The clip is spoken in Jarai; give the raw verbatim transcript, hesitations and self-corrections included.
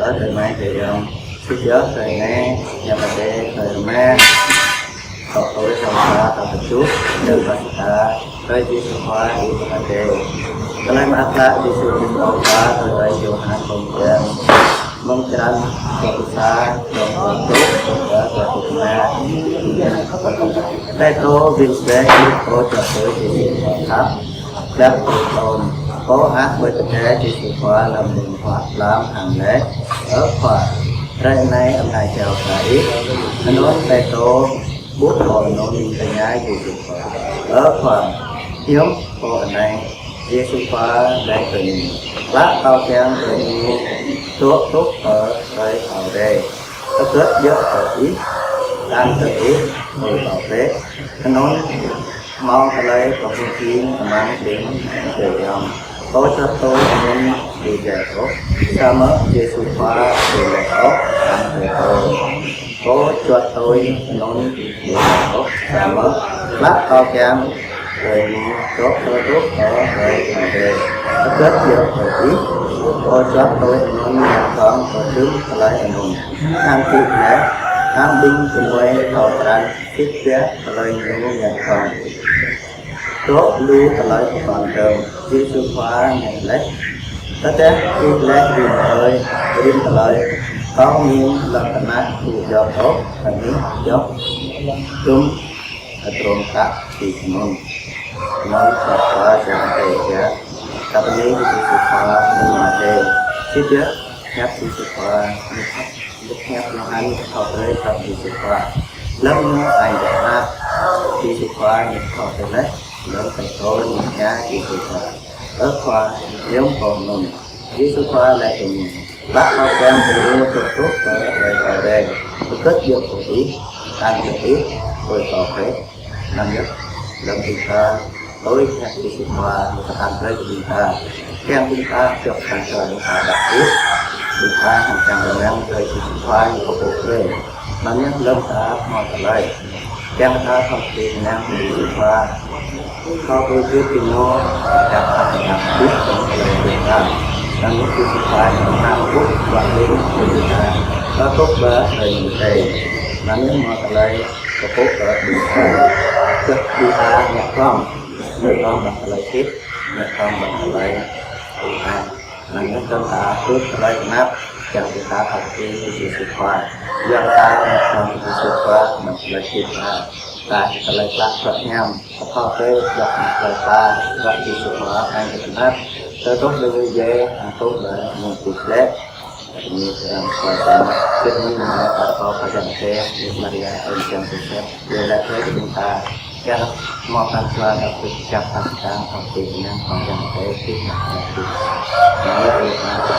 Ơ, tơlơi mơak tơlơi ayŏng, sĭt yơh tơlơi anai, ñu pơdjai tơlơi rơma. Tŏ tui Song Sa ta tơjuh, tơlơi pơtă, tơlơi Yêsu Khua iâu pơtă. Tơlơi mơak klă Yêsu Kristô pơtă tui ơi Yôhan pô mơyang. Mơ̆ng črăn dua pluh sa, dua pluh tơjuh, dua pluh rơma. Pêtrô wĭt bĕ, Pêtrô čuăt tui Yêsu Khua khăp. Lăp tui tôm, pô ăh ƀơi tơdơi Yêsu Khua lơ̆m ƀơ̆ng huă lăm hăng laĭ: Ơ Khua, hrơi anai amra jao kơ ih. Anŭn Pêtrô ƀuh pô anŭn tơña Yêsu Khua: Ơ Khua, hiư̆m pô anai? Yêsu Khua laĭ kơ ñu: Klă kâo kiăng kơ ñu dŏ truh pơ hrơi kâo rai. Hơget djơ̆ kơ ih, tơl kơ ih, ƀơi kâo bĕ. Anŭn hmâo tơlơi pơpŭ jing amăng ƀing tơlơi ayŏng. Pô čuăt tui anŭn ƀu djai ôh, samơ̆ Yêsu Khua ƀu laĭ ôh tơl kơ Pêtrô: Pô čuăt tui anŭn ƀu djai ôh, samơ̆ klă kâo kiăng kơ ñu dŏ truh pơ hrơi kâo rai. Hơget djơ̆ kơ ih? Pô čuăt tui anŭn ngă tŏng pơdjai tơlơi anŭn. Hăng kơtư̆ laĭ, hăng ƀing gơmơi thâo krăn sĭt biă tơlơi ñu ngă tŏng. Dŏ lu tơlơi pơkŏn dơ̆ng, Yêsu Khua ngă laĭ: Tơdah ih laĭ rĭm hrơi, rĭm tơlơi, kâo mĭn lŏn tơnah ƀu djŏp ôh, kơnĭ djŏp dŭm hơdrôm kă ti kơmŭn. Anŭn Khua Yang Adai yơh. Tơlơi Yêsu Khua mơ̆ng Mathiơ. Sĭt yơh, hiăp Yêsu Khua, hiăp Yôhan, hiăp tơlơi hiăp Yêsu Khua. Lơ̆m ñu ăt djă anăp, Yêsu Khua ñu thâo tơlơi, lơ̆m Pêtrô ñu tơña Yêsu Khua: Ơ Khua, hiư̆m pô anŭn? Yêsu Khua laĭ kơ ñu: Klă kâo kiăng kơ ñu dŏ truh pơ hrơi kâo rai. Hơget djơ̆ kơ ih, tơl kơ ih, ƀơi kâo bĕ. Anŭn yơh, lơ̆m ƀing ta tui hiăp Yêsu Khua, ñu pơtă tơlơi kơ ƀing ta. Kiăng ƀing ta djŏp tơlơi ƀing ta đaŏ hĭ. Ƀing ta hăng kiăng rơmang tơlơi Yêsu Khua ñu pơpŭ brơi. Anŭn yơh lơ̆m ta hmâo tơlơi, kiăng ta thâo kơnang Yêsu Khua. Thâo tui hơget ƀing ñu, kiăng ta kiăng hĭ tơlơi ƀing ta. Anŭn yơh Yêsu Khua ñu pơtă ƀuh ƀuh ƀing ƀing ta. Ta tŭ ƀă tơlơi ñu tơi. Anŭn yơh hmâo tơlơi pơpŭ kơ ƀing ta. Kơ ƀing ta ngă tŏng, ngă tŏng ƀă tơlơi sĭt, ngă tŏng ƀă tơlơi ƀu ăt. Anŭn yơh tơl ta tŭ tơlơi anăp, kiăng ƀing ta thâo kơ Yêsu Khua. Yua ta ngă tŏng Yêsu Khua, ƀă tơlơi sĭt ta. Ta tơlơi klă klă ñam, thâo kơ djŏp tơlơi ta, ƀă Yêsu Khua, anŭn yơh anăp. Tơl tŭ tơlơi djai, tŭ tơlơi mơ̆ng kơtư̆ laĭ. Ini dalam kuasa, kita mengenal atau pada saya, Maria, Ân Yang Joseph, dia dah saya kita, ya, mau kan Tuhan, aku ucap tentang, aku yang panjang saya, kita, mau